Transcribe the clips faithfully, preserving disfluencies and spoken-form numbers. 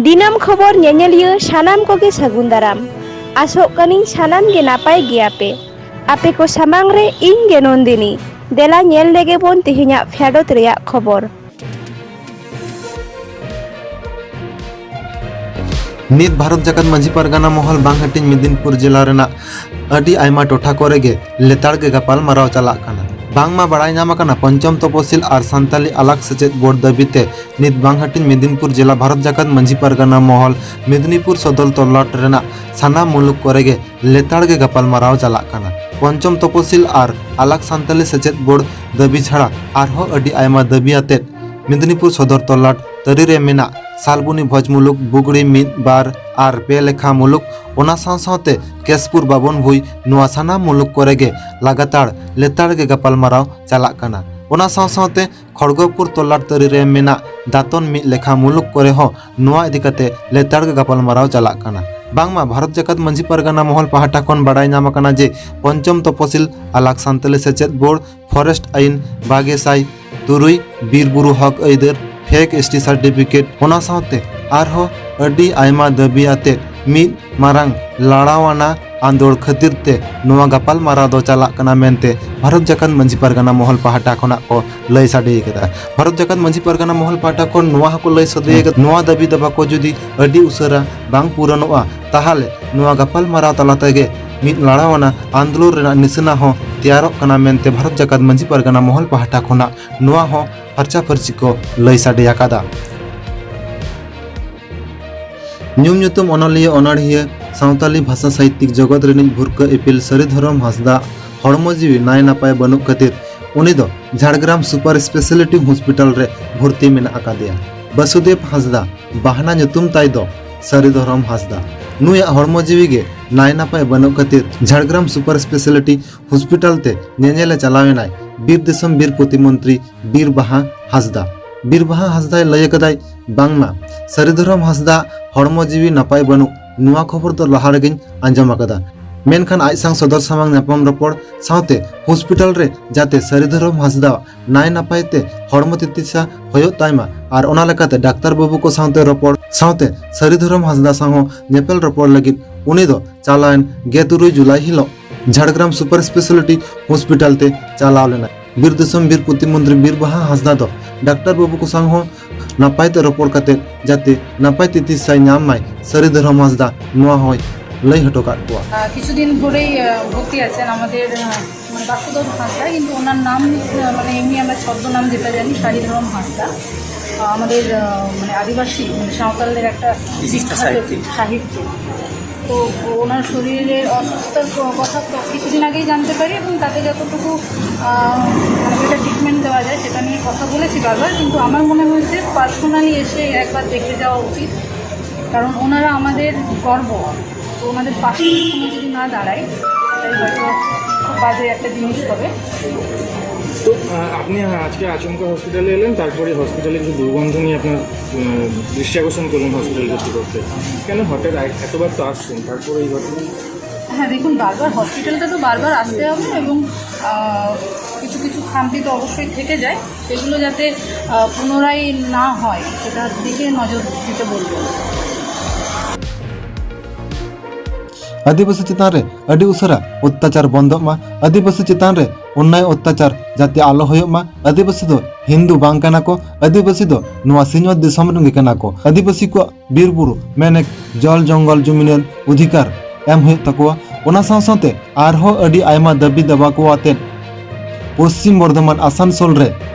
ᱫᱤᱱᱟᱹᱢ ᱠᱷᱚᱵᱚᱨ ᱧᱮᱧᱮᱞᱤᱭᱟᱹ ᱥᱟᱱᱟᱢ ᱠᱚᱜᱮ ᱥᱟᱹᱜᱩᱱ ᱫᱟᱨᱟᱢ᱾ ᱟᱥᱚᱜ ᱠᱟᱹᱱᱟᱹᱧ ᱥᱟᱱᱟᱢ ᱜᱮ ᱱᱟᱯᱟᱭ ᱜᱮᱭᱟᱯᱮ᱾ ᱟᱯᱮ ᱠᱚ ᱥᱟᱢᱟᱝ ᱨᱮ ᱤᱧ ᱜᱮ ᱱᱚᱱᱫᱤᱱᱤ᱾ ᱫᱮᱞᱟ ᱧᱮᱞ ᱞᱮᱜᱮ ᱵᱚᱱ ᱛᱮᱦᱮᱧᱟᱜ ᱯᱷᱮᱰᱚᱛ ᱨᱮᱭᱟᱜ ᱠᱷᱚᱵᱚᱨ᱾ ᱱᱤᱛ ᱵᱷᱟᱨᱚᱛ ᱡᱟᱠᱟᱛ ᱢᱟᱹᱡᱷᱤ ᱯᱟᱨᱜᱟᱱᱟ ᱢᱚᱦᱚᱞ ᱵᱟᱝ ᱦᱟᱹᱴᱤᱧ ᱢᱮᱫᱤᱱᱯᱩᱨ ᱡᱮᱞᱟ ᱨᱮᱱᱟᱜ ᱟᱹᱰᱤ ᱟᱭᱢᱟ ᱴᱚᱴᱷᱟ ᱠᱚᱨᱮ ᱜᱮ ᱞᱮᱛᱟᱲ ᱜᱮ ᱜᱟᱯᱟᱞ ᱢᱟᱨᱟᱣ ᱪᱟᱞᱟᱜ ᱠᱟᱱᱟ᱾ ᱵᱟᱝᱢᱟ ᱵᱟᱲᱟᱭ ᱧᱟᱢ ᱟᱠᱟᱱᱟ, ᱯᱚᱧᱪᱚᱢ ᱛᱚᱯᱚᱥᱤᱞ ᱟᱨ ᱥᱟᱱᱛᱟᱞᱤ ᱟᱞᱟᱜᱽ ᱥᱮᱪᱮᱫ ᱵᱳᱨᱰ ᱫᱟᱹᱵᱤ ᱛᱮ ᱱᱤᱛ ᱵᱟᱝ ᱦᱟᱹᱴᱤᱧ ᱢᱮᱫᱤᱱᱯᱩᱨ ᱡᱮᱞᱟ ᱵᱷᱟᱨᱚᱛ ᱡᱟᱠᱟᱛ ᱢᱟᱹᱡᱷᱤ ᱯᱟᱨᱜᱟᱱᱟ ᱢᱚᱦᱚᱞ ᱢᱮᱫᱤᱱᱤᱯᱩᱨ ᱥᱚᱫᱚᱨ ᱛᱚᱞᱞᱟᱴ ᱨᱮᱱᱟᱜ ᱥᱟᱱᱟᱢ ᱢᱩᱞᱩᱠ ᱠᱚᱨᱮ ᱜᱮ ᱞᱮᱛᱟᱲ ᱜᱮ ᱜᱟᱯᱟᱞ ᱢᱟᱨᱟᱣ ᱪᱟᱞᱟᱜ ᱠᱟᱱᱟ᱾ ᱯᱚᱧᱪᱚᱢ ᱛᱚᱯᱚᱥᱤᱞ ᱟᱨ ᱟᱞᱟᱜᱽ ᱥᱟᱱᱛᱟᱞᱤ ᱥᱮᱪᱮᱫ ᱵᱳᱨᱰ ᱫᱟᱹᱵᱤ ᱪᱷᱟᱲᱟ ᱟᱨᱦᱚᱸ ᱟᱹᱰᱤ ᱟᱭᱢᱟ ᱫᱟᱹᱵᱤ ᱟᱛᱮᱫ ᱢᱮᱫᱤᱱᱤᱯᱩᱨ ᱥᱚᱫᱚᱨ ᱛᱚᱞᱞᱟᱴ ᱛᱟᱹᱨᱤ ᱨᱮ ᱢᱮᱱᱟᱜ ᱥᱟᱞᱵᱩᱱᱤ ᱵᱷᱚᱡᱽ ᱢᱩᱞᱩᱠ, ᱵᱩᱜᱲᱤ ᱢᱤᱫ, ᱵᱟᱨ ᱟᱨ ᱯᱮ ᱞᱮᱠᱷᱟ ᱢᱩᱞᱩᱠ, ᱚᱱᱟ ᱥᱟᱶ ᱥᱟᱶᱛᱮ ᱠᱮᱥᱯᱩᱨ ᱵᱟᱵᱚᱱ ᱵᱷᱩᱭ, ᱱᱚᱣᱟ ᱥᱟᱱᱟᱢ ᱢᱩᱞᱩᱠ ᱠᱚᱨᱮ ᱜᱮ ᱞᱟᱜᱟᱛᱟᱨ ᱞᱮᱛᱟᱲ ᱜᱮ ᱜᱟᱯᱟᱞ ᱢᱟᱨᱟᱣ ᱪᱟᱞᱟᱜ ᱠᱟᱱᱟ᱾ ᱚᱱᱟ ᱥᱟᱶ ᱥᱟᱶᱛᱮ ᱠᱷᱚᱲᱜᱚᱯᱩᱨ ᱛᱚᱞᱞᱟᱴ ᱛᱟᱹᱨᱤ ᱨᱮ ᱢᱮᱱᱟᱜ ᱫᱟᱛᱚᱱ ᱢᱤᱫ ᱞᱮᱠᱷᱟ ᱢᱩᱞᱩᱠ ᱠᱚᱨᱮ ᱦᱚᱸ ᱱᱚᱣᱟ ᱤᱫᱤ ᱠᱟᱛᱮ ᱞᱮᱛᱟᱲ ᱜᱮ ᱜᱟᱯᱟᱞ ᱢᱟᱨᱟᱣ ᱪᱟᱞᱟᱜ ᱠᱟᱱᱟ᱾ ᱵᱟᱝᱢᱟ ᱵᱷᱟᱨᱚᱛ ᱡᱟᱠᱟᱛ ᱢᱟᱹᱡᱷᱤ ᱯᱟᱨᱜᱟᱱᱟ ᱢᱚᱦᱚᱞ ᱯᱟᱦᱴᱟ ᱠᱷᱚᱱ ᱵᱟᱲᱟᱭ ᱧᱟᱢ ᱟᱠᱟᱱᱟ ᱡᱮ ᱯᱚᱧᱪᱚᱢ ᱛᱚᱯᱚᱥᱤᱞ ᱟᱞᱟᱜᱽ ᱥᱟᱱᱛᱟᱞᱤ ᱥᱮᱪᱮᱫ ᱵᱳᱨᱰ, ᱯᱷᱚᱨᱮᱥᱴ ᱟᱹᱭᱤᱱ ᱵᱟᱜᱮ ᱥᱟᱭ ᱛᱩᱨᱩᱭ, ᱵᱤᱨ ᱵᱩᱨᱩ ᱦᱚᱠ ᱟᱹᱭᱫᱟᱹᱨ, ᱯᱷᱮᱠ ᱮᱥ ᱴᱤ ᱥᱟᱨᱴᱤᱯᱷᱤᱠᱮᱴ, ᱚᱱᱟ ᱥᱟᱶᱛᱮ ᱟᱨᱦᱚᱸ ᱟᱹᱰᱤ ᱟᱭᱢᱟ ᱫᱟᱹᱵᱤ ᱟᱛᱮᱫ ᱢᱤᱫ ᱢᱟᱨᱟᱝ ᱞᱟᱲᱟᱣᱟᱱᱟ ᱟᱸᱫᱳᱲ ᱠᱷᱟᱹᱛᱤᱨ ᱛᱮ ᱱᱚᱣᱟ ᱜᱟᱯᱟᱞ ᱢᱟᱨᱟᱣ ᱫᱚ ᱪᱟᱞᱟᱜ ᱠᱟᱱᱟ ᱢᱮᱱᱛᱮ ᱵᱷᱟᱨᱚᱛ ᱡᱟᱠᱟᱛ ᱢᱟᱹᱡᱷᱤ ᱯᱟᱨᱜᱟᱱᱟ ᱢᱚᱦᱚᱞ ᱯᱟᱦᱴᱟ ᱠᱷᱚᱱᱟᱜ ᱠᱚ ᱞᱟᱹᱭ ᱥᱟᱰᱮ ᱟᱠᱟᱫᱟ᱾ ᱵᱷᱟᱨᱚᱛ ᱡᱟᱠᱟᱛ ᱢᱟᱹᱡᱷᱤ ᱯᱟᱨᱜᱟᱱᱟ ᱢᱚᱦᱚᱞ ᱯᱟᱦᱴᱟ ᱠᱷᱚᱱ ᱱᱚᱣᱟ ᱦᱚᱸᱠᱚ ᱞᱟᱹᱭ ᱥᱟᱰᱮ ᱟᱠᱟᱫᱟ, ᱱᱚᱣᱟ ᱫᱟᱹᱵᱤ ᱫᱚ ᱵᱟᱠᱚ ᱡᱩᱫᱤ ᱟᱹᱰᱤ ᱩᱥᱟᱹᱨᱟ ᱵᱟᱝ ᱯᱩᱨᱚᱱᱚᱜᱼᱟ, ᱛᱟᱦᱚᱞᱮ ᱱᱚᱣᱟ ᱜᱟᱯᱟᱞ ᱢᱟᱨᱟᱣ ᱛᱟᱞᱟ ᱛᱮᱜᱮ ᱢᱤᱫ ᱞᱟᱲᱟᱣᱟᱱᱟ ᱟᱱᱫᱳᱞᱚᱱ ᱨᱮᱱᱟᱜ ᱱᱤᱥᱟᱹᱱᱟ ᱦᱚᱸ ᱛᱮᱭᱟᱨᱚᱜ ᱠᱟᱱᱟ ᱢᱮᱱᱛᱮ ᱵᱷᱟᱨᱚᱛ ᱡᱟᱠᱟᱛ ᱢᱟᱹᱡᱷᱤ ᱯᱟᱨᱜᱟᱱᱟ ᱢᱚᱦᱚᱞ ᱯᱟᱦᱴᱟ ᱠᱷᱚᱱᱟᱜ ᱱᱚᱣᱟ ᱦᱚᱸ ᱯᱷᱟᱨᱪᱟ ᱯᱷᱟᱹᱨᱪᱤ ᱠᱚ ᱞᱟᱹᱭ ᱥᱟᱰᱮ ᱟᱠᱟᱫᱟ᱾ ᱧᱩᱢ ᱧᱩᱛᱩᱢ ᱚᱱᱚᱞᱤᱭᱟᱹ, ᱚᱱᱚᱬᱦᱤᱭᱟᱹ, ᱥᱟᱶᱛᱟᱞᱤ ᱵᱷᱟᱥᱟ ᱥᱟᱦᱤᱛᱭᱤᱠ ᱡᱚᱜᱚᱛ ᱨᱤᱱᱤᱡ ᱵᱷᱩᱨᱠᱟᱹ ᱤᱯᱤᱞ ᱥᱟᱹᱨᱤ ᱫᱷᱚᱨᱚᱢ ᱦᱟᱸᱥᱫᱟ ᱦᱚᱲᱢᱚ ᱡᱤᱣᱤ ᱱᱟᱭ ᱱᱟᱯᱟᱭ ᱵᱟᱹᱱᱩᱜ ᱠᱷᱟᱹᱛᱤᱨ ᱩᱱᱤ ᱫᱚ ᱡᱷᱟᱲᱜᱨᱟᱢ ᱥᱩᱯᱟᱨ ᱥᱯᱮᱥᱟᱞᱤᱴᱤ ᱦᱚᱥᱯᱤᱴᱟᱞ ᱨᱮ ᱵᱷᱚᱨᱛᱤ ᱢᱮᱱᱟᱜ ᱟᱠᱟᱫᱮᱭᱟ᱾ ᱵᱟᱥᱩᱫᱮᱵ ᱦᱟᱸᱥᱫᱟ ᱵᱟᱦᱱᱟ ᱧᱩᱛᱩᱢ ᱛᱟᱭ ᱫᱚ ᱥᱟᱹᱨᱤ ᱫᱷᱚᱨᱚᱢ ᱦᱟᱸᱥᱫᱟ᱾ ᱱᱩᱭᱟᱜ ᱦᱚᱲᱢᱚ ᱡᱤᱣᱤ ᱜᱮ ᱱᱟᱭ ᱱᱟᱯᱟᱭ ᱵᱟᱹᱱᱩᱜ ᱠᱷᱟᱹᱛᱤᱨ ᱡᱷᱟᱲᱜᱨᱟᱢ ᱥᱩᱯᱟᱨ ᱥᱯᱮᱥᱟᱞᱤᱴᱤ ᱦᱚᱥᱯᱤᱴᱟᱞ ᱛᱮ ᱧᱮᱧᱮᱞᱮ ᱪᱟᱞᱟᱣ ᱮᱱᱟᱭ ᱵᱤᱨ ᱫᱤᱥᱚᱢ ᱵᱤᱨ ᱯᱨᱚᱛᱤᱢᱚᱱᱛᱨᱤ ᱵᱤᱨ ᱵᱟᱦᱟ ᱦᱟᱸᱥᱫᱟ᱾ ᱵᱤᱨ ᱵᱟᱦᱟ ᱦᱟᱸᱥᱫᱟᱭ ᱞᱟᱹᱭ ᱟᱠᱟᱫᱟᱭ ᱵᱟᱝᱢᱟ ᱥᱟᱹᱨᱤ ᱫᱷᱚᱨᱚᱢ ᱦᱟᱸᱥᱫᱟ ᱦᱚᱲᱢᱚ ᱡᱤᱣᱤ ᱱᱟᱯᱟᱭ ᱵᱟᱹᱱᱩᱜ ᱱᱚᱣᱟ ᱠᱷᱚᱵᱚᱨ ᱫᱚ ᱞᱟᱦᱟ ᱨᱮᱜᱮᱧ ᱟᱸᱡᱚᱢ ᱟᱠᱟᱫᱟ, ᱢᱮᱱᱠᱷᱟᱱ ᱟᱡ ᱥᱟᱶ ᱥᱚᱫᱚᱨ ᱥᱟᱢᱟᱝ ᱧᱟᱯᱟᱢ ᱨᱚᱯᱚᱲ ᱥᱟᱶᱛᱮ ᱦᱚᱥᱯᱤᱴᱟᱞ ᱨᱮ ᱡᱟᱛᱮ ᱥᱟᱹᱨᱤ ᱫᱷᱚᱨᱚᱢ ᱦᱟᱸᱥᱫᱟ ᱱᱟᱭ ᱱᱟᱯᱟᱭ ᱛᱮ ᱦᱚᱲᱢᱚ ᱛᱤᱛᱤᱥᱟ ᱦᱩᱭᱩᱜ ᱛᱟᱭᱢᱟ ᱟᱨ ᱚᱱᱟ ᱞᱮᱠᱟᱛᱮ ᱰᱟᱠᱛᱟᱨ ᱵᱟᱹᱵᱩ ᱠᱚ ᱥᱟᱶᱛᱮ ᱨᱚᱯᱚᱲ ᱥᱟᱶᱛᱮ ᱥᱟᱹᱨᱤ ᱫᱷᱚᱨᱚᱢ ᱦᱟᱸᱥᱫᱟ ᱥᱟᱶ ᱦᱚᱸ ᱧᱮᱯᱮᱞ ᱨᱚᱯᱚᱲ ᱞᱟᱹᱜᱤᱫ ᱩᱱᱤ ᱫᱚ ᱪᱟᱞᱟᱣᱮᱱ ᱜᱮᱞ ᱛᱩᱨᱩᱭ ᱡᱩᱞᱟᱭ ᱦᱤᱞᱳᱜ ᱡᱷᱟᱲᱜᱨᱟᱢ ᱥᱩᱯᱟᱨ ᱥᱯᱮᱥᱟᱞᱤᱴᱤ ᱦᱚᱥᱯᱤᱴᱟᱞ ᱛᱮ ᱪᱟᱞᱟᱣ ᱞᱮᱱᱟᱭ᱾ ᱵᱤᱨ ᱫᱤᱥᱚᱢ ᱵᱤᱨ ᱯᱨᱚᱛᱤᱢᱚᱱᱛᱨᱤ ᱵᱤᱨ ᱵᱟᱦᱟ ᱦᱟᱸᱥᱫᱟ ᱫᱚ ᱰᱟᱠᱛᱟᱨ ᱵᱟᱹᱵᱩ ᱠᱚ ᱥᱟᱶ ᱦᱚᱸ ᱱᱟᱯᱟᱭ ᱛᱮ ᱨᱚᱯᱚᱲ ᱠᱟᱛᱮ ᱡᱟᱛᱮ ᱱᱟᱯᱟᱭ ᱛᱮ ᱪᱤᱠᱤᱛᱥᱟᱭ ᱧᱟᱢ ᱢᱟᱭ, ᱥᱟᱹᱨᱤ ᱫᱷᱚᱨᱚᱢ ᱦᱟᱸᱥᱫᱟ ᱱᱚᱣᱟ ᱦᱚᱸᱭ ᱞᱟᱹᱭ ᱦᱚᱴᱚ ᱠᱟᱫ ᱠᱚᱣᱟ᱾ ᱟᱨ ᱠᱤᱪᱷᱩ ᱫᱤᱱ ᱫᱷᱚᱨᱮই, আহ, ভর্তি আছেন আমাদের, আহ, মানে বাসুদেব হাঁসদা, কিন্তু ওনার নাম, আহ, মানে এমনি আমরা ছদ্মনাম যেটা জানি, সারি ধরম হাঁসদা। আহ, আমাদের, আহ, মানে আদিবাসী, মানে সাঁওতালদের একটা বিশিষ্ট বিখ্যাত সাহিত্যিক। সাহিত্যিক। তো ওনার শরীরের অসুস্থতার ক-, কথা তো কিছুদিন আগেই জানতে পারি এবং তাকে যতটুকু, আহ, মানে যেটা ট্রিটমেন্ট দেওয়া যায় সেটা নিয়ে কথা বলেছি বারবার, কিন্তু আমার মনে হয়েছে পার্সোনালি এসে একবার দেখে যাওয়া উচিত, কারণ ওনারা আমাদের গর্ব। তো ওনাদের পাশে কোনো যদি না দাঁড়াই, তাহলে হয়তো খুব বাজে একটা জিনিস হবে। তো আহ, আপনি আজকে আচমকা হসপিটালে এলেন, তারপরে হসপিটালে কিছু দুর্গন্ধ নিয়ে আপনার আহ, দৃষ্টি আকর্ষণ করলেন হসপিটাল কর্তৃপক্ষ। কেন হঠাৎ এ-, এতবার তো আসছেন, তারপরে এই ঘটনা? হ্যাঁ, দেখুন, বারবার হসপিটালটা তো বারবার আসতে হবে এবং, আহ, কিছু কিছু খামতি তো অবশ্যই থেকে যায়, সেগুলো যাতে, আহ, পুনরায় না হয়, সেটার দিকে নজর দিতে বলবো। ᱟᱹᱫᱤᱵᱟᱹᱥᱤ ᱪᱮᱛᱟᱱ ᱨᱮ ᱟᱹᱰᱤ ᱩᱥᱟᱹᱨᱟ ᱚᱛᱛᱟᱪᱟᱨ ᱵᱚᱱᱫᱚᱜ ᱢᱟ, ᱟᱹᱫᱤᱵᱟᱹᱥᱤ ᱪᱮᱛᱟᱱ ᱨᱮ ᱚᱱᱱᱟᱭ ᱚᱛᱛᱟᱪᱟᱨ ᱡᱟᱛᱮ ᱟᱞᱚ ᱦᱩᱭᱩᱜ ᱢᱟ᱾ ᱟᱹᱫᱤᱵᱟᱹᱥᱤ ᱫᱚ ᱦᱤᱱᱫᱩ ᱵᱟᱝ ᱠᱟᱱᱟ ᱠᱚ, ᱟᱹᱫᱤᱵᱟᱹᱥᱤ ᱫᱚ ᱱᱚᱣᱟ ᱥᱤᱧᱚᱛ ᱫᱤᱥᱚᱢ ᱨᱮᱱ ᱜᱮ ᱠᱟᱱᱟ ᱠᱚ᱾ ᱟᱹᱫᱤᱵᱟᱹᱥᱤ ᱠᱚᱣᱟᱜ ᱵᱤᱨ ᱵᱩᱨᱩ, ᱢᱮᱱᱮᱠ ᱡᱚᱞ ᱡᱚᱝᱜᱚᱞ ᱡᱩᱢᱤ ᱨᱮᱱ ᱚᱫᱷᱤᱠᱟᱨ ᱮᱢ ᱦᱩᱭᱩᱜ ᱛᱟᱠᱚᱣᱟ᱾ ᱚᱱᱟ ᱥᱟᱶ ᱥᱟᱶᱛᱮ ᱟᱨᱦᱚᱸ ᱟᱹᱰᱤ ᱟᱭᱢᱟ ᱫᱟᱹᱵᱤ ᱫᱟᱵᱟ ᱠᱚ ᱟᱛᱮᱫ ᱯᱚᱥᱪᱤᱢ ᱵᱚᱨᱫᱷᱚᱢᱟᱱ ᱟᱥᱟᱱᱥᱳᱞ ᱨᱮ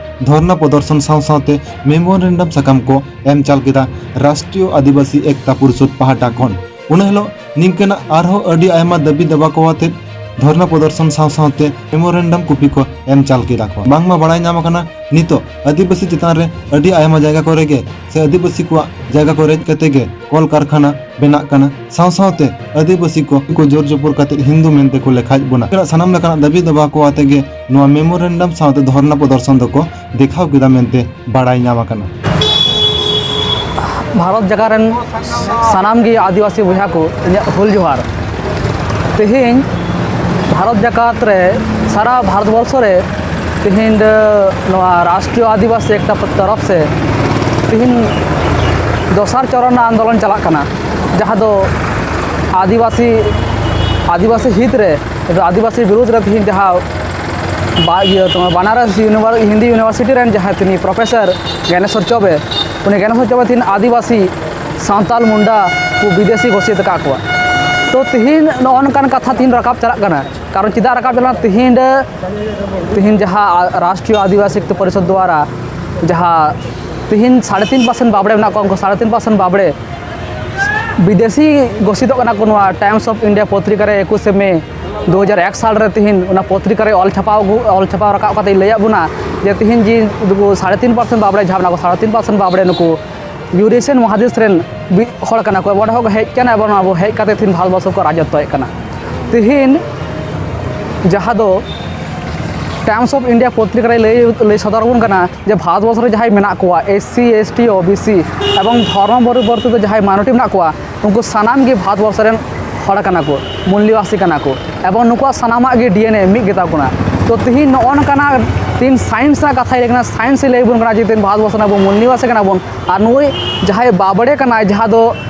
ᱫᱷᱚᱨᱱᱟ ᱯᱨᱚᱫᱚᱨᱥᱚᱱ ᱥᱟᱶ ᱥᱟᱶᱛᱮ ᱢᱮᱢᱳᱨᱮᱱᱰᱟᱢ ᱥᱟᱠᱟᱢ ᱠᱚ ᱮᱢ ᱪᱟᱞ ᱠᱮᱫᱟ ᱨᱟᱥᱴᱨᱤᱭᱚ ᱟᱹᱫᱤᱵᱟᱹᱥᱤ ᱮᱠᱛᱟ ᱯᱚᱨᱤᱥᱚᱫᱽ ᱯᱟᱦᱴᱟ ᱠᱷᱚᱱ᱾ ᱚᱱᱟ ᱦᱤᱞᱳᱜ ᱱᱤᱝᱠᱟᱹᱱᱟᱜ ᱟᱨᱦᱚᱸ ᱟᱹᱰᱤ ᱟᱭᱢᱟ ᱫᱟᱹᱵᱤ ᱫᱟᱵᱟ ᱠᱚ ᱟᱛᱮᱫ ᱫᱷᱚᱨᱱᱟ ᱯᱨᱚᱫᱚᱨᱥᱚᱱ ᱥᱟᱶ ᱥᱟᱶᱛᱮ ᱢᱮᱢᱳᱨᱮᱱᱰᱟᱢ ᱠᱚᱯᱤ ᱠᱚ ᱮᱢ ᱪᱟᱞ ᱠᱮᱫᱟ ᱠᱚ᱾ ᱵᱟᱝᱢᱟ ᱵᱟᱲᱟᱭ ᱧᱟᱢ ᱟᱠᱟᱱᱟ, ᱱᱤᱛᱚᱜ ᱟᱹᱫᱤᱵᱟᱹᱥᱤ ᱪᱮᱛᱟᱱ ᱨᱮ ᱟᱹᱰᱤ ᱟᱭᱢᱟ ᱡᱟᱭᱜᱟ ᱠᱚᱨᱮ ᱜᱮ ᱥᱮ ᱟᱹᱫᱤᱵᱟᱹᱥᱤ ᱠᱚᱣᱟᱜ ᱡᱟᱭᱜᱟ ᱠᱚ ᱨᱮᱡ ᱠᱟᱛᱮ ᱜᱮ ᱠᱚᱞ ᱠᱟᱨᱠᱷᱟᱱᱟ ᱵᱮᱱᱟᱜ ᱠᱟᱱᱟ᱾ ᱥᱟᱶ ᱥᱟᱶᱛᱮ ᱟᱹᱫᱤᱵᱟᱹᱥᱤ ᱠᱚ, ᱠᱚ ᱡᱳᱨ ᱡᱳᱯᱚᱨ ᱠᱟᱛᱮ ᱦᱤᱱᱫᱩ ᱢᱮᱱᱛᱮ ᱠᱚ ᱞᱮᱠᱷᱟᱭᱮᱫ ᱵᱚᱱᱟ᱾ ᱥᱟᱱᱟᱢ ᱞᱮᱠᱟᱱᱟᱜ ᱫᱟᱹᱵᱤ ᱫᱟᱵᱟ ᱠᱚ ᱟᱛᱮ ᱜᱮ ᱱᱚᱣᱟ ᱢᱮᱢᱳᱨᱮᱱᱰᱟᱢ ᱥᱟᱶᱛᱮ ᱫᱷᱚᱨᱱᱟ ᱯᱨᱚᱫᱚᱨᱥᱚᱱ ᱫᱚᱠᱚ ᱫᱮᱠᱷᱟᱣ ᱠᱮᱫᱟ ᱢᱮᱱᱛᱮ ᱵᱟᱲᱟᱭ ᱧᱟᱢ ᱟᱠᱟᱱᱟ᱾ ᱵᱷᱟᱨᱚᱛ ᱡᱟᱠᱟᱛ ᱨᱮᱱ ᱥᱟᱱᱟᱢ ᱜᱮ ᱟᱹᱫᱤᱵᱟᱹᱥᱤ ᱵᱚᱭᱦᱟ ᱠᱚ, ᱤᱧᱟᱹᱜ ᱦᱩᱞ ᱡᱚᱦᱟᱨ᱾ ᱛᱮᱦᱮᱧ ᱵᱷᱟᱨᱚᱛ ᱡᱟᱠᱟᱛ ᱨᱮ, ᱥᱟᱨᱟ ᱵᱷᱟᱨᱚᱛ ᱵᱚᱨᱥᱚ ᱨᱮ ᱛᱮᱦᱮᱧ ᱫᱚ ᱱᱚᱣᱟ ᱨᱟᱥᱴᱨᱤᱭᱚ ᱟᱹᱫᱤᱵᱟᱹᱥᱤ ᱮᱠᱛᱟ ᱛᱚᱨᱚᱯ ᱥᱮ ᱛᱮᱦᱮᱧ ᱫᱚᱥᱟᱨ ᱪᱚᱨᱚᱱ ᱨᱮᱱᱟᱜ ᱟᱱᱫᱳᱞᱚᱱ ᱪᱟᱞᱟᱜ ᱠᱟᱱᱟ, ᱡᱟᱦᱟᱸ ᱫᱚ ᱟᱹᱫᱤᱵᱟᱹᱥᱤ ᱟᱹᱫᱤᱵᱟᱹᱥᱤ ᱦᱤᱛ ᱨᱮ, ᱟᱹᱫᱤᱵᱟᱹᱥᱤ ᱵᱤᱨᱩᱫᱽ ᱨᱮ ᱛᱮᱦᱮᱧ ᱡᱟᱦᱟᱸ ᱵᱟ- ᱤᱭᱟᱹ ᱛᱳᱢᱟᱨ ᱵᱟᱱᱟᱨᱚᱥ ᱤᱭᱩᱱᱤᱵᱷᱟᱨ ᱦᱤᱱᱫᱤ ᱤᱭᱩᱱᱤᱵᱷᱟᱨᱥᱤᱴᱤ ᱨᱮᱱ ᱡᱟᱦᱟᱸᱭ ᱛᱤᱱᱤ ᱯᱨᱚᱯᱷᱮᱥᱚᱨ ᱜᱮᱱᱮᱥᱚᱨ ᱪᱚᱵᱮ, ᱩᱱᱤ ᱜᱮᱱᱮᱥᱚᱨ ᱪᱚᱵᱮ ᱛᱮᱦᱮᱧ ᱟᱹᱫᱤᱵᱟᱹᱥᱤ ᱥᱟᱱᱛᱟᱞ ᱢᱩᱱᱰᱟ ᱠᱚ ᱵᱤᱫᱮᱥᱤ ᱜᱷᱳᱥᱤᱛ ᱟᱠᱟᱫ ᱠᱚᱣᱟ᱾ ᱛᱚ ᱛᱮᱦᱮᱧ ᱱᱚᱜᱼᱚ ᱱᱚᱝᱠᱟᱱ ᱠᱟᱛᱷᱟ ᱛᱮᱦᱮᱧ ᱨᱟᱠᱟᱵ ᱪᱟᱞᱟᱜ ᱠᱟᱱᱟ᱾ ᱠᱟᱨᱚᱱ ᱪᱮᱫᱟᱜ ᱨᱟᱠᱟᱵ ᱪᱟᱞᱟᱜ ᱠᱟᱱᱟ? ᱛᱮᱦᱮᱧ ᱨᱮ ᱛᱮᱦᱮᱧ ᱡᱟᱦᱟᱸ ᱨᱟᱥᱴᱨᱤᱭᱚ ᱟᱹᱫᱤᱵᱟᱹᱥᱤ ᱯᱚᱨᱤᱥᱚᱫᱽ ᱫᱣᱟᱨᱟ ᱡᱟᱦᱟᱸ ᱛᱮᱦᱮᱧ ᱥᱟᱲᱮ ᱛᱤᱱ ᱯᱟᱨᱥᱮᱱᱴ ᱵᱟᱵᱽᱲᱮ ᱢᱮᱱᱟᱜ ᱠᱚᱣᱟ, ᱩᱱᱠᱩ ᱥᱟᱲᱮ ᱛᱤᱱ ᱯᱟᱨᱥᱮᱱᱴ ᱵᱟᱵᱽᱲᱮ ᱵᱤᱫᱮᱥᱤ ᱜᱷᱳᱥᱤᱛᱚᱜ ᱠᱟᱱᱟ ᱠᱚ᱾ ᱱᱚᱣᱟ ᱴᱟᱭᱤᱢᱥ ᱚᱯᱷ ᱤᱱᱰᱤᱭᱟ ᱯᱚᱛᱨᱤᱠᱟ ᱨᱮ ᱮᱠᱩᱥᱮ ᱢᱮ ᱫᱩ ᱦᱟᱡᱟᱨ ᱮᱠ ᱥᱟᱞ ᱨᱮ ᱛᱮᱦᱮᱧ ᱚᱱᱟ ᱯᱚᱛᱨᱤᱠᱟ ᱨᱮ ᱚᱞ ᱪᱷᱟᱯᱟᱣ ᱟᱹᱜᱩ, ᱚᱞ ᱪᱷᱟᱯᱟᱣ ᱨᱟᱠᱟᱵ ᱠᱟᱛᱮ ᱞᱟᱹᱭᱟᱫ ᱵᱚᱱᱟ ᱡᱮ ᱛᱮᱦᱮᱧ ᱡᱮ ᱱᱩᱠᱩ ᱥᱟᱲᱮ ᱛᱤᱱ ᱯᱟᱨᱥᱮᱱᱴ ᱵᱟᱵᱽᱲᱮ ᱡᱟᱦᱟᱸ ᱢᱮᱱᱟᱜ ᱠᱚ, ᱥᱟᱲᱮ ᱛᱤᱱ ᱯᱟᱨᱥᱮᱱᱴ ᱵᱟᱵᱽᱲᱮ ᱱᱩᱠᱩ ᱤᱭᱩᱨᱮᱥᱤᱭᱟᱱ ᱢᱚᱦᱟᱫᱮᱥ ᱨᱮᱱ ᱵᱤ- ᱦᱚᱲ ᱠᱟᱱᱟ ᱠᱚ, ᱚᱸᱰᱮ ᱠᱷᱚᱱ ᱠᱚ ᱦᱮᱡ ᱠᱟᱱᱟ ᱮᱵᱚᱝ ᱟᱵᱚ ᱦᱮᱡ ᱠᱟᱛᱮ ᱛᱮᱦᱮᱧ ᱵᱷᱟᱨᱚᱛ ᱵᱚᱨᱥᱚ ᱠᱚ ᱨᱟᱡᱚᱛᱛᱚᱭᱮᱫ ᱠᱟᱱᱟ᱾ ᱛᱮᱦᱮᱧ ᱡᱟᱦᱟᱸ ᱫᱚ ᱴᱟᱭᱤᱢᱥ ᱚᱯᱷ ᱤᱱᱰᱤᱭᱟ ᱯᱚᱛᱨᱤᱠᱟ ᱨᱮ ᱞᱟᱹᱭ ᱞᱟᱹᱭ ᱥᱚᱫᱚᱨ ᱟᱵᱚᱱ ᱠᱟᱱᱟ ᱡᱮ ᱵᱷᱟᱨᱚᱛ ᱵᱚᱨᱥᱚ ᱨᱮ ᱡᱟᱦᱟᱸᱭ ᱢᱮᱱᱟᱜ ᱠᱚᱣᱟ, S C, S T, O B C ᱮᱵᱚᱝ ᱫᱷᱚᱨᱢᱚ ᱯᱚᱨᱤᱵᱚᱨᱛᱤᱛ ᱡᱟᱦᱟᱸᱭ ᱢᱟᱭᱱᱚᱨᱤᱴᱤ ᱢᱮᱱᱟᱜ ᱠᱚᱣᱟ, ᱩᱱᱠᱩ ᱥᱟᱱᱟᱢ ᱜᱮ ᱵᱷᱟᱨᱚᱛ ᱵᱚᱨᱥᱚ ᱨᱮᱱ ᱦᱚᱲ ᱠᱟᱱᱟ ᱠᱚ, ᱢᱩᱞ ᱱᱤᱵᱟᱥᱤ ᱠᱟᱱᱟ ᱠᱚ ᱮᱵᱚᱝ ᱱᱩᱠᱩᱣᱟᱜ ᱥᱟᱱᱟᱢᱟᱜ ᱜᱮ ᱰᱤ ᱮᱱ ᱮ ᱢᱤᱫ ᱜᱮᱛᱟ ᱠᱚ ᱠᱟᱱᱟ᱾ ᱛᱚ ᱛᱮᱦᱮᱧ ᱱᱚᱜᱼᱚ ᱱᱚᱝᱠᱟᱱᱟᱜ ᱛᱮᱦᱮᱧ ᱥᱟᱭᱮᱱᱥ ᱨᱮᱱᱟᱜ ᱠᱟᱛᱷᱟᱭ ᱞᱟᱹᱭ ᱠᱟᱱᱟ, ᱥᱟᱭᱮᱱᱥ ᱮ ᱞᱟᱹᱭ ᱟᱵᱚᱱ ᱠᱟᱱᱟ ᱡᱮ ᱛᱮᱦᱮᱧ ᱵᱷᱟᱨᱚᱛ ᱵᱚᱨᱥᱚ ᱨᱮᱱ ᱟᱵᱚ ᱢᱩᱞ ᱱᱤᱵᱟᱥᱤ ᱠᱟᱱᱟ ᱵᱚᱱ᱾ ᱟᱨ ᱱᱩᱭ ᱡᱟᱦᱟᱸᱭ ᱵᱟᱵᱽᱲᱮ ᱠᱟᱱᱟᱭ, ᱡᱟᱦᱟᱸ ᱫᱚ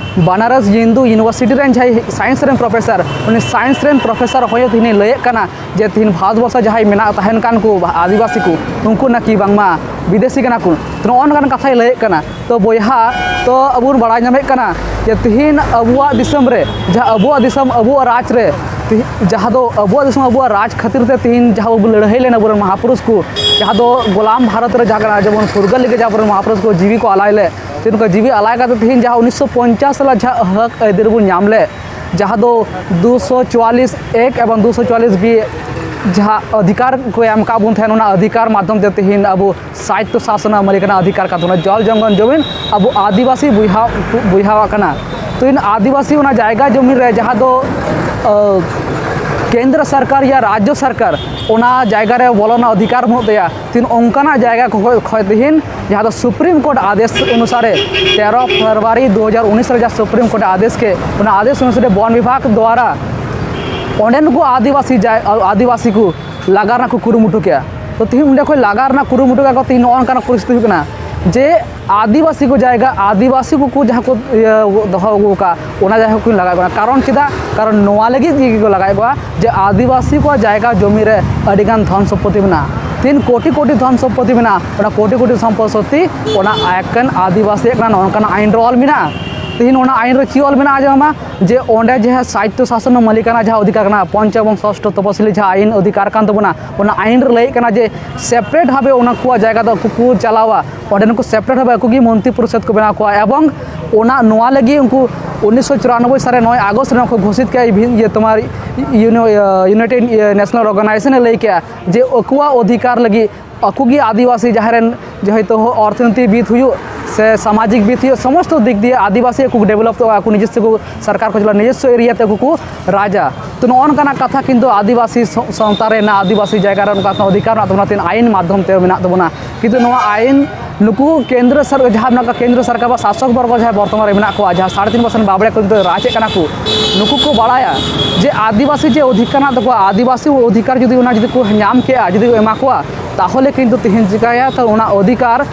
ᱵᱟᱱᱟᱨᱚᱥ ᱦᱤᱱᱫᱩ ᱤᱭᱩᱱᱤᱵᱷᱟᱨᱥᱤᱴᱤ ᱨᱮᱱ ᱡᱟᱦᱟᱸᱭ ᱥᱟᱭᱮᱱᱥ ᱨᱮᱱ ᱯᱨᱚᱯᱷᱮᱥᱚᱨ, ᱩᱱᱤ ᱥᱟᱭᱮᱱᱥ ᱨᱮᱱ ᱯᱨᱚᱯᱷᱮᱥᱚᱨ ᱦᱚᱭ ᱛᱮᱦᱮᱧ ᱞᱟᱹᱭᱮᱫ ᱠᱟᱱᱟ ᱡᱮ ᱛᱮᱦᱮᱧ ᱵᱷᱟᱨᱚᱛ ᱵᱚᱨᱥᱚ ᱡᱟᱦᱟᱸᱭ ᱢᱮᱱᱟᱜ ᱛᱟᱦᱮᱱ ᱠᱟᱱ ᱠᱚ ᱟᱹᱫᱤᱵᱟᱹᱥᱤ ᱠᱚ, ᱩᱱᱠᱩ ᱱᱟᱠᱤ ᱵᱟᱝᱢᱟ ᱵᱤᱫᱮᱥᱤ ᱠᱟᱱᱟ ᱠᱚ᱾ ᱛᱚ ᱱᱚᱜᱼᱚ ᱱᱚᱝᱠᱟᱱ ᱠᱟᱛᱷᱟᱭ ᱞᱟᱹᱭᱮᱫ ᱠᱟᱱᱟ᱾ ᱛᱚ ᱵᱚᱭᱦᱟ, ᱛᱚ ᱟᱵᱚ ᱵᱚᱱ ᱵᱟᱲᱟᱭ ᱧᱟᱢᱮᱫ ᱠᱟᱱᱟ ᱡᱮ ᱛᱮᱦᱮᱧ ᱟᱵᱚᱣᱟᱜ ᱫᱤᱥᱚᱢ ᱨᱮ, ᱡᱟᱦᱟᱸ ᱟᱵᱚᱣᱟᱜ ᱫᱤᱥᱚᱢ ᱟᱵᱚᱣᱟᱜ ᱨᱟᱡᱽ ᱨᱮ, ᱛᱮᱦᱮᱧ ᱡᱟᱦᱟᱸ ᱫᱚ ᱟᱵᱚᱣᱟᱜ ᱫᱤᱥᱚᱢ ᱟᱵᱚᱣᱟᱜ ᱨᱟᱡᱽ ᱠᱷᱟᱹᱛᱤᱨ ᱛᱮ ᱛᱮᱦᱮᱧ ᱡᱟᱦᱟᱸ ᱵᱚᱱ ᱞᱟᱹᱲᱦᱟᱹᱭ ᱞᱮᱱᱟ, ᱟᱵᱚᱨᱮᱱ ᱢᱟᱦᱟᱯᱩᱨᱩᱥ ᱠᱚ, ᱡᱟᱦᱟᱸ ᱫᱚ ᱜᱳᱞᱟᱢ ᱵᱷᱟᱨᱚᱛ ᱨᱮ ᱡᱟᱦᱟᱸ ᱠᱟᱱᱟ, ᱡᱮᱢᱚᱱ ᱯᱷᱩᱨᱜᱟᱹᱞ ᱞᱟᱹᱜᱤᱫ ᱡᱟᱦᱟᱸ ᱟᱵᱚᱨᱮᱱ ᱢᱟᱦᱟᱯᱩᱨᱩᱥ ᱠᱚ ᱡᱤᱣᱤ ᱠᱚ ᱟᱞᱟᱭ ᱞᱮᱫ, ᱛᱮᱦᱮᱧ ᱩᱱᱠᱩ ᱡᱤᱣᱤ ᱟᱞᱟᱭ ᱠᱟᱛᱮ ᱛᱮᱦᱮᱧ ᱡᱟᱦᱟᱸ ᱩᱱᱤᱥᱥᱚ ᱯᱚᱧᱪᱟᱥ ᱥᱟᱞ ᱡᱟᱦᱟᱸ ᱦᱚᱠ ᱟᱹᱭᱫᱟᱹᱨᱤ ᱵᱚᱱ ᱧᱟᱢ ᱞᱮᱫ, ᱡᱟᱦᱟᱸ ᱫᱚ ᱫᱩᱥᱚ ᱪᱩᱣᱟᱞᱤᱥ ᱮᱠ ᱮᱵᱚᱝ ᱫᱩᱥᱚ ᱪᱩᱣᱟᱞᱤᱥ ᱵᱤ ᱡᱟᱦᱟᱸ ᱚᱫᱷᱤᱠᱟᱨ ᱠᱚ ᱮᱢ ᱟᱠᱟᱫ ᱵᱚᱱ ᱛᱟᱦᱮᱸᱱ, ᱚᱱᱟ ᱚᱫᱷᱤᱠᱟᱨ ᱢᱟᱫᱽᱫᱷᱚᱢ ᱛᱮ ᱛᱮᱦᱮᱧ ᱟᱵᱚ ᱥᱟᱭᱤᱛᱛᱚ ᱥᱟᱥᱚᱱ ᱟᱹᱨᱤ ᱠᱟᱱᱟ, ᱚᱫᱷᱤᱠᱟᱨ ᱠᱟᱱ ᱛᱟᱵᱚᱱᱟ, ᱡᱚᱞ ᱡᱚᱝᱜᱚᱞ ᱡᱚᱢᱤᱱ ᱟᱵᱚ ᱟᱹᱫᱤᱵᱟᱹᱥᱤ ᱵᱚᱭᱦᱟ ᱵᱚᱭᱦᱟᱣᱟᱜ ᱠᱟᱱᱟ᱾ ᱛᱮᱦᱮᱧ ᱟᱹᱫᱤᱵᱟᱹᱥᱤ ᱚᱱᱟ ᱡᱟᱭᱜᱟ ᱡᱚᱢᱤᱱ ᱨᱮ ᱡᱟᱦᱟᱸ ᱫᱚ ᱟᱹ, ᱠᱮᱱᱫᱨᱚ ᱥᱚᱨᱠᱟᱨ ᱭᱟ ᱨᱟᱡᱽᱡᱚ ᱥᱚᱨᱠᱟᱨ ᱚᱱᱟ ᱡᱟᱭᱜᱟ ᱨᱮ ᱵᱚᱞᱚᱱ ᱨᱮᱱᱟᱜ ᱚᱫᱷᱤᱠᱟᱨ ᱵᱟᱹᱱᱩᱜ ᱛᱟᱭᱟ᱾ ᱛᱮᱦᱮᱧ ᱚᱱᱠᱟᱱᱟᱜ ᱡᱟᱭᱜᱟ ᱠᱚ ᱠᱷᱚᱡ ᱠᱷᱚᱡ ᱛᱮᱦᱮᱧ ᱡᱟᱦᱟᱸ ᱫᱚ ᱥᱩᱯᱨᱤᱢ ᱠᱳᱨᱴ ᱟᱫᱮᱥ ᱚᱱᱩᱥᱟᱨᱮ ᱛᱮᱨᱚ ᱯᱷᱮᱵᱽᱨᱩᱣᱟᱨᱤ ᱫᱩ ᱦᱟᱡᱟᱨ ᱩᱱᱤᱥ ᱨᱮ ᱡᱟᱦᱟᱸ ᱥᱩᱯᱨᱤᱢ ᱠᱳᱨᱴ ᱟᱫᱮᱥ ᱠᱮᱫ, ᱚᱱᱟ ᱟᱫᱮᱥ ᱚᱱᱩᱥᱟᱨᱮ ᱵᱚᱱ ᱵᱤᱵᱷᱟᱜᱽ ᱫᱣᱟᱨᱟ ᱚᱸᱰᱮᱱ ᱠᱚ ᱟᱹᱫᱤᱵᱟᱹᱥᱤ ᱡᱟᱭ-, ᱟᱹᱫᱤᱵᱟᱹᱥᱤ ᱠᱚ ᱞᱟᱜᱟ ᱨᱮᱱᱟᱜ ᱠᱚ ᱠᱩᱨᱩᱢᱩᱴᱩ ᱠᱮᱫᱼᱟ᱾ ᱛᱚ ᱛᱮᱦᱮᱧ ᱚᱸᱰᱮ ᱠᱷᱚᱱ ᱞᱟᱜᱟ ᱨᱮᱱᱟᱜ ᱠᱩᱨᱩᱢᱩᱴᱩ ᱠᱮᱫᱼᱟ ᱠᱚ, ᱛᱮᱦᱮᱧ ᱱᱚᱜᱼᱚ ᱱᱚᱝᱠᱟᱱᱟᱜ ᱯᱚᱨᱤᱥᱛᱷᱤᱛᱤ ᱦᱩᱭᱩᱜ ᱠᱟᱱᱟ᱾ ᱡᱮ ᱟᱹᱫᱤᱵᱟᱹᱥᱤ ᱠᱚ ᱡᱟᱭᱜᱟ, ᱟᱹᱫᱤᱵᱟᱹᱥᱤ ᱠᱚᱠᱚ ᱡᱟᱦᱟᱸ ᱠᱚ ᱤᱭᱟᱹ ᱫᱚᱦᱚ ᱟᱹᱜᱩ ᱟᱠᱟᱫ, ᱚᱱᱟ ᱡᱟᱭᱜᱟ ᱠᱚ ᱞᱟᱜᱟᱣ ᱠᱟᱱᱟ᱾ ᱠᱟᱨᱚᱱ ᱪᱮᱫᱟᱜ? ᱠᱟᱨᱚᱱ ᱱᱚᱣᱟ ᱞᱟᱹᱜᱤᱫ ᱜᱮ ᱠᱚ ᱞᱟᱜᱟᱣᱮᱫ ᱠᱚᱣᱟ ᱡᱮ ᱟᱹᱫᱤᱵᱟᱹᱥᱤ ᱠᱚᱣᱟᱜ ᱡᱟᱭᱜᱟ ᱡᱚᱢᱤ ᱨᱮ ᱟᱹᱰᱤᱜᱟᱱ ᱫᱷᱚᱱ ᱥᱚᱢᱯᱚᱛᱤ ᱢᱮᱱᱟᱜᱼᱟ᱾ ᱛᱤᱱ ᱠᱳᱴᱤ ᱠᱳᱴᱤ ᱫᱷᱚᱱ ᱥᱚᱢᱯᱚᱛᱤ ᱢᱮᱱᱟᱜᱼᱟ, ᱚᱱᱟ ᱠᱳᱴᱤ ᱠᱳᱴᱤ ᱥᱚᱢᱯᱚᱛᱤ ᱚᱱᱟ ᱮᱠᱮᱱ ᱟᱹᱫᱤᱵᱟᱹᱥᱤᱭᱟᱜ ᱠᱟᱱᱟ, ᱱᱚᱝᱠᱟᱱᱟᱜ ᱟᱭᱤᱱ ᱨᱮ ᱚᱞ ᱢᱮᱱᱟᱜᱼᱟ᱾ ᱛᱤᱦᱤᱧ ᱚᱱᱟ ᱟᱭᱤᱱ ᱨᱮ ᱪᱮᱫ ᱚᱞ ᱢᱮᱱᱟᱜᱼᱟ? ᱟᱸᱡᱚᱢ ᱢᱟ, ᱡᱮ ᱚᱸᱰᱮ ᱡᱟᱦᱟᱸ ᱥᱟᱦᱤᱛᱛᱚ ᱥᱟᱥᱚᱱ ᱢᱟᱹᱞᱤᱠᱟᱱᱟ ᱡᱟᱦᱟᱸ ᱚᱫᱷᱤᱠᱟᱨ ᱠᱟᱱᱟ, ᱯᱚᱧᱪᱚ ᱮᱵᱚᱝ ᱥᱚᱥᱴᱚ ᱛᱚᱯᱚᱥᱤᱞᱤ ᱡᱟᱦᱟᱸ ᱟᱭᱤᱱ ᱚᱫᱷᱤᱠᱟᱨ ᱠᱟᱱ ᱛᱟᱵᱚᱱᱟ, ᱚᱱᱟ ᱟᱭᱤᱱ ᱨᱮ ᱞᱟᱹᱭᱮᱫ ᱠᱟᱱᱟ ᱡᱮ ᱥᱮᱯᱟᱨᱮᱴ ᱵᱷᱟᱵᱮ ᱚᱱᱟ ᱠᱚᱣᱟᱜ ᱡᱟᱭᱜᱟ ᱫᱚ ᱩᱱᱠᱩ ᱠᱚ ᱪᱟᱞᱟᱣᱟ, ᱚᱸᱰᱮᱱ ᱠᱚ ᱥᱮᱯᱟᱨᱮᱴ ᱵᱷᱟᱵᱮ ᱟᱠᱚ ᱜᱮ ᱢᱚᱱᱛᱨᱤ ᱯᱚᱨᱤᱥᱚᱫᱽ ᱠᱚ ᱵᱮᱱᱟᱣ ᱠᱚᱣᱟ᱾ ᱮᱵᱚᱝ ᱚᱱᱟ, ᱱᱚᱣᱟ ᱞᱟᱹᱜᱤᱫ ᱩᱱᱠᱩ ᱩᱱᱤᱥᱥᱚ ᱪᱩᱨᱟᱱᱚᱵᱵᱳᱭ ᱥᱟᱞ ᱨᱮ ᱱᱚᱭ ᱟᱜᱚᱥᱴ ᱨᱮ ᱠᱚ ᱜᱷᱳᱥᱤᱛ ᱠᱮᱫᱟ, ᱤᱵᱷᱤᱱ ᱤᱭᱟᱹ ᱛᱳᱢᱟᱨ ᱤᱭᱩᱱᱤ-, ᱤᱭᱟᱹ, ᱤᱭᱩᱱᱟᱭᱴᱮᱰ ᱤᱭᱟᱹ ᱱᱮᱥᱱᱟᱞ ᱚᱨᱜᱟᱱᱟᱭᱡᱮᱥᱚᱱ ᱮ ᱞᱟᱹᱭ ᱠᱮᱫᱟ ᱡᱮ ᱟᱠᱚᱣᱟᱜ ᱚᱫᱷᱤᱠᱟᱨ ᱞᱟᱹᱜᱤᱫ ᱟᱠᱚ ᱜᱮ ᱟᱹᱫᱤᱵᱟᱹᱥᱤ ᱡᱟᱦᱟᱸᱭ ᱨᱮᱱ ᱡᱮ ᱦᱚᱭᱛᱳ ᱚᱨᱛᱷᱚᱱᱤᱛᱤ ᱵᱤᱫ ᱦᱩᱭᱩᱜ ᱥᱮ ᱥᱟᱢᱟᱡᱤᱠ ᱵᱤᱫ ᱦᱩᱭᱩᱜ, ᱥᱚᱢᱚᱥᱛᱚ ᱫᱤᱠ ᱫᱤᱭᱮ ᱟᱹᱫᱤᱵᱟᱹᱥᱤ ᱟᱠᱚ ᱠᱚ ᱰᱮᱵᱷᱞᱚᱯᱚᱜᱼᱟ, ᱟᱠᱚ ᱱᱤᱡᱮᱥᱥᱚ ᱠᱚ ᱥᱚᱨᱠᱟᱨ ᱠᱚ ᱪᱟᱞᱟᱜᱼᱟ, ᱱᱤᱡᱮᱥᱥᱚ ᱮᱨᱤᱭᱟ ᱛᱮ ᱟᱠᱚ ᱠᱚ ᱨᱟᱡᱟ᱾ ᱛᱚ, ᱱᱚᱜᱼᱚ ᱱᱚᱝᱠᱟᱱᱟᱜ ᱠᱟᱛᱷᱟ ᱠᱤᱱᱛᱩ ᱟᱹᱫᱤᱵᱟᱹᱥᱤ ᱥᱚ-, ᱥᱟᱶᱛᱟ ᱨᱮ ᱢᱮᱱᱟᱜᱼᱟ, ᱟᱹᱫᱤᱵᱟᱹᱥᱤ ᱡᱟᱭᱜᱟ ᱨᱮ ᱚᱱᱠᱟ ᱚᱫᱷᱤᱠᱟᱨ ᱢᱮᱱᱟᱜ ᱛᱟᱵᱚᱱᱟ, ᱛᱤᱦᱤᱧ ᱟᱭᱤᱱ ᱢᱟᱫᱽᱫᱷᱚᱢ ᱛᱮ ᱢᱮᱱᱟᱜ ᱛᱟᱵᱚᱱᱟ᱾ ᱠᱤᱱᱛᱩ ᱱᱚᱣᱟ ᱟᱭᱤᱱ ᱱᱩᱠᱩ ᱠᱮᱱᱫᱨᱚ ᱥᱚᱨ-, ᱡᱟᱦᱟᱸ ᱢᱮᱱᱟᱜ ᱠᱚᱣᱟ, ᱠᱮᱱᱫᱨᱚ ᱥᱚᱨᱠᱟᱨ ᱵᱟ ᱥᱟᱥᱚᱠ ᱵᱚᱨᱜᱚ ᱡᱟᱦᱟᱸᱭ ᱵᱚᱨᱛᱚᱢᱟᱱ ᱨᱮ ᱢᱮᱱᱟᱜ ᱠᱚᱣᱟ, ᱡᱟᱦᱟᱸ ᱥᱟᱲᱮ ᱛᱤᱱ ᱯᱟᱨᱥᱮᱱᱴ ᱵᱟᱵᱽᱲᱮ ᱠᱚ ᱱᱤᱛᱚᱜ ᱨᱟᱡᱽ ᱮᱫ ᱠᱟᱱᱟ ᱠᱚ, ᱱᱩᱠᱩ ᱠᱚ ᱵᱟᱲᱟᱭᱟ ᱡᱮ ᱟᱹᱫᱤᱵᱟᱹᱥᱤ ᱡᱮ ᱚᱫᱷᱤᱠᱟᱨ ᱢᱮᱱᱟᱜ ᱛᱟᱠᱚᱣᱟ, ᱟᱹᱫᱤᱵᱟᱹᱥᱤ ᱚᱫᱷᱤᱠᱟᱨ ᱡᱩᱫᱤ ᱚᱱᱟ ᱡᱩᱫᱤ ᱠᱚ ᱧᱟᱢ ᱠᱮᱜᱼᱟ, ᱡᱩᱫᱤ ᱠᱚ ᱮᱢᱟ ᱠᱚᱣᱟ, ᱛᱟᱦᱚᱞᱮ ᱠᱤᱱᱛᱩ ᱛᱤᱦᱤᱧ ᱪᱤᱠᱟᱹᱭᱟ, ᱛᱚ ᱚᱱᱟ ᱚᱫᱷᱤᱠᱟᱨ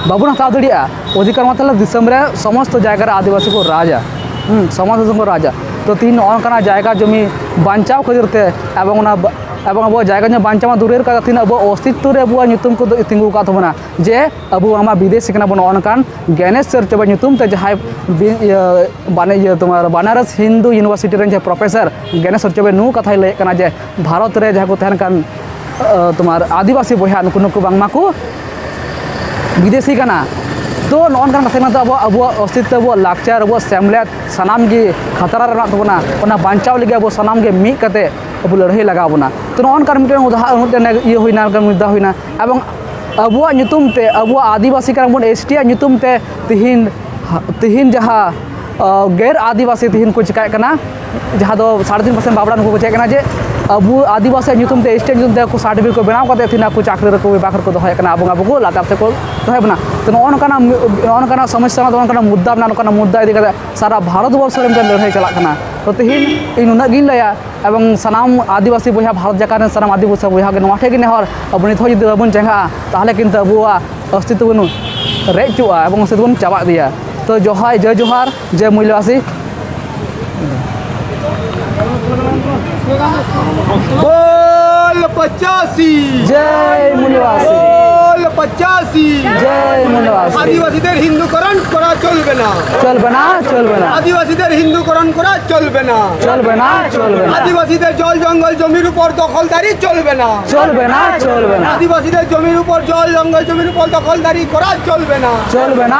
ᱵᱟᱵᱚᱱ ᱦᱟᱛᱟᱣ ᱫᱟᱲᱮᱭᱟᱜᱼᱟ᱾ ᱚᱫᱷᱤᱠᱟᱨ ᱢᱟ ᱛᱟᱦᱚᱞᱮ ᱫᱤᱥᱚᱢ ᱨᱮ ᱥᱚᱢᱚᱥᱛᱚ ᱡᱟᱭᱜᱟ ᱨᱮ ᱟᱹᱫᱤᱵᱟᱹᱥᱤ ᱠᱚ ᱨᱟᱡᱟ, ᱦᱩᱸ, ᱥᱚᱢᱚᱥᱛᱚ ᱫᱤᱥᱚᱢ ᱠᱚ ᱨᱟᱡᱟ᱾ ᱛᱚ ᱛᱤᱦᱤᱧ ᱱᱚᱜᱼᱚ ᱱᱚᱝᱠᱟᱱᱟᱜ ᱡᱟᱭᱜᱟ ᱡᱚᱢᱤ ᱵᱟᱧᱪᱟᱣ ᱠᱷᱟᱹᱛᱤᱨ ᱛᱮ ᱮᱵᱚᱝ ᱚᱱᱟ ᱵᱟ-, ᱮᱵᱚᱝ ᱟᱵᱚᱣᱟᱜ ᱡᱟᱭᱜᱟ ᱡᱚᱢᱤ ᱵᱟᱧᱪᱟᱣ ᱢᱟ ᱫᱩᱨᱮᱨ ᱠᱟᱛᱷᱟ, ᱛᱤᱱᱟᱹᱜ ᱟᱵᱚᱣᱟᱜ ᱚᱥᱛᱤᱛᱛᱚ ᱨᱮ ᱟᱵᱚᱣᱟᱜ ᱧᱩᱛᱩᱢ ᱠᱚᱫᱚ ᱛᱤᱸᱜᱩ ᱟᱠᱟᱫ ᱛᱟᱵᱚᱱᱟ ᱡᱮ ᱟᱵᱚ ᱟᱢᱟᱜ ᱵᱤᱫᱮᱥᱤ ᱠᱟᱱᱟ ᱵᱚᱱ, ᱱᱚᱜᱼᱚ ᱱᱚᱝᱠᱟᱱ ᱜᱮᱱᱮᱥ ᱪᱚᱨᱪᱚᱵᱮ ᱧᱩᱛᱩᱢ ᱛᱮ ᱡᱟᱦᱟᱸᱭ ᱵᱤ-, ᱤᱭᱟᱹ, ᱵᱟᱱᱮ-, ᱤᱭᱟᱹ, ᱛᱳᱢᱟᱨ ᱵᱟᱱᱟᱨᱚᱥ ᱦᱤᱱᱫᱩ ᱤᱭᱩᱱᱤᱵᱷᱟᱨᱥᱤᱴᱤ ᱨᱮᱱ ᱡᱟᱦᱟᱸᱭ ᱯᱨᱚᱯᱷᱮᱥᱚᱨ ᱜᱮᱱᱮᱥ ᱪᱚᱨᱪᱚᱵᱮ ᱱᱩ ᱠᱟᱛᱷᱟᱭ ᱞᱟᱹᱭᱮᱫ ᱠᱟᱱᱟ ᱡᱮ ᱵᱷᱟᱨᱚᱛ ᱨᱮ ᱡᱟᱦᱟᱸ ᱠᱚ ᱛᱟᱦᱮᱱ ᱠᱟᱱ, ᱟᱹ, ᱛᱳᱢᱟᱨ ᱟᱹᱫᱤᱵᱟᱹᱥᱤ ᱵᱚᱭᱦᱟ ᱱᱩᱠᱩ, ᱱᱩᱠᱩ ᱵᱟᱝᱢᱟ ᱠᱚ ᱵᱤᱫᱮᱥᱤ ᱠᱟᱱᱟ᱾ ᱛᱚ ᱱᱚᱜᱼᱚ ᱱᱚᱝᱠᱟᱱ ᱠᱟᱛᱷᱟ ᱠᱟᱱᱟ᱾ ᱛᱚ ᱟᱵᱚᱣᱟᱜ, ᱟᱵᱚᱣᱟᱜ ᱚᱥᱛᱤᱛᱛᱚ, ᱟᱵᱚᱣᱟᱜ ᱞᱟᱠᱪᱟᱨ, ᱟᱵᱚᱣᱟᱜ ᱥᱮᱢᱞᱮᱫ ᱥᱟᱱᱟᱢ ᱜᱮ ᱠᱷᱟᱛᱨᱟ ᱨᱮ ᱢᱮᱱᱟᱜ ᱛᱟᱵᱚᱱᱟ᱾ ᱚᱱᱟ ᱵᱟᱧᱪᱟᱣ ᱞᱟᱹᱜᱤᱫ ᱟᱵᱚ ᱥᱟᱱᱟᱢ ᱜᱮ ᱢᱤᱫ ᱠᱟᱛᱮ ᱟᱵᱚ ᱞᱟᱹᱲᱦᱟᱹᱭ ᱞᱟᱜᱟᱣ ᱵᱚᱱᱟ᱾ ᱛᱚ ᱱᱚᱜᱼᱚ ᱱᱚᱝᱠᱟᱱ ᱢᱤᱫᱴᱮᱱ ᱩᱫᱟᱦᱚᱨᱚᱱ, ᱢᱤᱫᱴᱮᱱ ᱤᱭᱟᱹ ᱦᱩᱭᱱᱟ, ᱢᱤᱫᱴᱮᱱ ᱢᱩᱫᱽᱫᱟ ᱦᱩᱭᱱᱟ᱾ ᱮᱵᱚᱝ ᱟᱵᱚᱣᱟᱜ ᱧᱩᱛᱩᱢ ᱛᱮ, ᱟᱵᱚᱣᱟᱜ ᱟᱹᱫᱤᱵᱟᱹᱥᱤ ᱠᱟᱱᱟ ᱵᱚᱱ, ᱮᱥ ᱴᱤ ᱟᱜ ᱧᱩᱛᱩᱢ ᱛᱮ ᱛᱤᱦᱤᱧ, ᱛᱤᱦᱤᱧ ᱡᱟᱦᱟᱸ, ᱟᱹ, ᱜᱮᱨ ᱟᱹᱫᱤᱵᱟᱹᱥᱤ ᱛᱤᱦᱤᱧ ᱠᱚ ᱪᱤᱠᱟᱹᱭᱮᱫ ᱠᱟᱱᱟ, ᱡᱟᱦᱟᱸ ᱫᱚ ᱥᱟᱲᱮ ᱛᱤᱱ ᱯᱟᱨᱥᱮᱱᱴ ᱵᱟᱵᱽᱲᱟ ᱱᱩᱠᱩ ᱠᱚ ᱪᱤᱠᱟᱹᱭᱮᱫ ᱠᱟᱱᱟ ᱡᱮ ᱟᱵᱚ ᱟᱹᱫᱤᱵᱟᱹᱥᱤ ᱧᱩᱛᱩᱢ ᱛᱮ, ᱮᱥ ᱴᱤ ᱧᱩᱛᱩᱢ ᱛᱮ ᱟᱠᱚ ᱥᱟᱨᱴᱤᱯᱷᱤᱠᱮᱴ ᱠᱚ ᱵᱮᱱᱟᱣ ᱠᱟᱛᱮ ᱛᱤᱦᱤᱧ ᱟᱠᱚ ᱪᱟᱹᱠᱨᱤ ᱨᱮᱠᱚ ᱵᱮᱵᱷᱟᱨ ᱨᱮᱠᱚ ᱫᱚᱦᱚᱭᱮᱫ ᱠᱟᱱᱟ, ᱮᱵᱚᱝ ᱟᱵᱚ ᱠᱚ ᱞᱟᱛᱟᱨ ᱛᱮᱠᱚ ᱫᱚᱦᱚᱭᱮᱫ ᱵᱚᱱᱟ᱾ ᱛᱚ ᱱᱚᱜᱼᱚ ᱱᱚᱝᱠᱟᱱᱟᱜ, ᱱᱚᱜᱼᱚ ᱱᱚᱝᱠᱟᱱᱟᱜ ᱥᱚᱢᱚᱥᱥᱟ, ᱱᱚᱜᱼᱚ ᱱᱚᱝᱠᱟᱱᱟᱜ ᱢᱩᱫᱽᱫᱟ ᱢᱮᱱᱟᱜᱼᱟ, ᱱᱚᱝᱠᱟᱱᱟᱜ ᱢᱩᱫᱽᱫᱟ ᱤᱫᱤ ᱠᱟᱛᱮ ᱥᱟᱨᱟ ᱵᱷᱟᱨᱚᱛ ᱵᱚᱨᱥᱚ ᱨᱮ ᱢᱤᱫᱴᱮᱱ ᱞᱟᱹᱲᱦᱟᱹᱭ ᱪᱟᱞᱟᱜ ᱠᱟᱱᱟ᱾ ᱛᱚ ᱛᱮᱦᱮᱧ ᱤᱧ ᱱᱩᱱᱟᱹᱜ ᱜᱤᱧ ᱞᱟᱹᱭᱟ, ᱮᱵᱚᱝ ᱥᱟᱱᱟᱢ ᱟᱹᱫᱤᱵᱟᱹᱥᱤ ᱵᱚᱭᱦᱟ, ᱵᱷᱟᱨᱚᱛ ᱡᱟᱠᱟᱛ ᱨᱮᱱ ᱥᱟᱱᱟᱢ ᱟᱹᱫᱤᱵᱟᱹᱥᱤ ᱵᱚᱭᱦᱟ ᱜᱮ ᱱᱚᱣᱟ ᱴᱷᱮᱱ ᱜᱮ ᱱᱮᱦᱚᱨ, ᱟᱵᱚ ᱱᱤᱛ ᱦᱚᱸ ᱡᱩᱫᱤ ᱵᱟᱵᱚᱱ ᱪᱮᱸᱜᱷᱟᱜᱼᱟ, ᱛᱟᱦᱚᱞᱮ ᱠᱤᱱᱛᱩ ᱟᱵᱚᱣᱟᱜ ᱚᱥᱛᱤᱛᱛᱚ ᱵᱚᱱ ᱨᱮᱡ ᱦᱚᱪᱚᱜᱼᱟ ᱮᱵᱚᱝ ᱚᱥᱛᱤᱛᱛᱚ ᱵᱚᱱ ᱪᱟᱵᱟ ᱤᱫᱤᱭᱟ᱾ ᱛᱚ ᱡᱚᱦᱟᱨ, ᱡᱚᱭ ᱡᱚᱦᱟᱨ, ᱡᱚᱭ ᱢᱩᱞᱞᱚᱵᱟᱥᱤ᱾ ᱵᱳᱞ পঁচাশি। জয় মূল্যবাসী। বোল পঁচাশি। জয় মূল্যবাসী। আদিবাসীদের হিন্দুকরণ করা চলবে না। চলবে না, চলবে না। আদিবাসীদের হিন্দুকরণ করা চলবে না। চলবে না, চলবে না। আদিবাসীদের জল জঙ্গল জমির উপর দখলদারি চলবে না। চলবে না, চলবে না। আদিবাসীদের জমির উপর, জল জঙ্গল জমির উপর দখলদারি করা চলবে না। চলবে না।